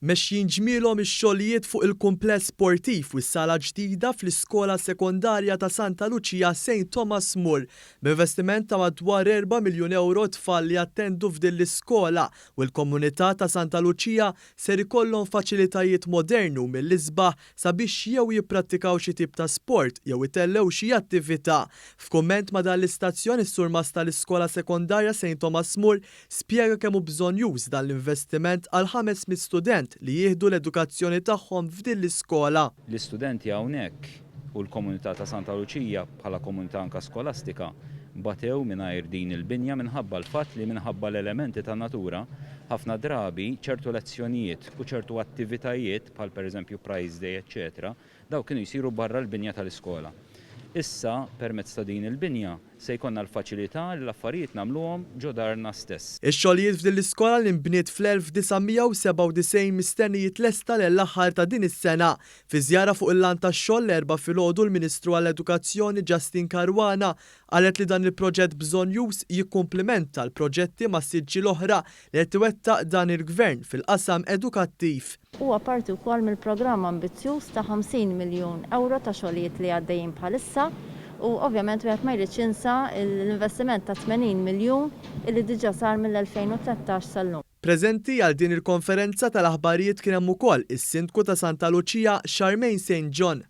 Mexjin ġmielhom ix-xogħlijiet fuq il-kumpless sportiv u s-sala ġdida fl-iskola sekondarja ta' Santa Luċija St Thomas More. B'investiment ta' madwar €4 miljun, tfal li jattendu f'din l-iskola u l-komunità ta' Santa Luċija ser ikollhom faċilitajiet moderni u mill-isbaħ sabiex jew jipprattikaw xi tip ta' sport jew itellew xi attività. F'kumment ma' dan l-istazzjon, is-surmast tal-iskola sekondarja St Thomas More spjega kemm hu bżonnjuż dan l-investiment għal 500 student li jieħdu l-edukazzjoni tagħhom f'din l-iskola. L-istudenti hawnhekk u l-komunità ta' Santa Luċija bħala komunità anka skolastika batew mingħajr din il-binja minħabba l-fatt li minħabba l-elementi ta' natura ħafna drabi ċertu lezzjonijiet u ċertu attivitajiet, bħal pereżempju Prize Day, eċċetera, daw kienu jsiru barra l-binja tal-iskola. Issa, permezz ta' din il-binja, se jkollna l-faċilità li l-affarijiet nagħmluhom ġo darna stess. Ix-xogħlijiet f'din l-iskola li nbniet fl-1997 mistenni jitlesta l-aħħar ta' din is-sena. Fi żjara fuq il-lant tax-xogħol l-Erbgħa filgħodu, l-Ministru għall-Edukazzjoni Justyne Caruana qalet li dan il-proġett bżonnjuż jikkumplimenta l-proġetti massiġġi l-oħra li qed iwettaq dan il-gvern fil-qasam edukattiv. Huwa parti wkoll mill-programm ambizzjuż ta' €50 miljun ta' xogħlijiet li għaddejjin bħalissa u ovvjament wieħed ma jridx jinsa l-investiment ta' 80 miljun illi diġà sar mill-2013 sal-lum. Preżenti għal din il-konferenza tal-aħbarijiet kien hemm ukoll is-Sindku ta' Santa Luċija, Charmaine St. John.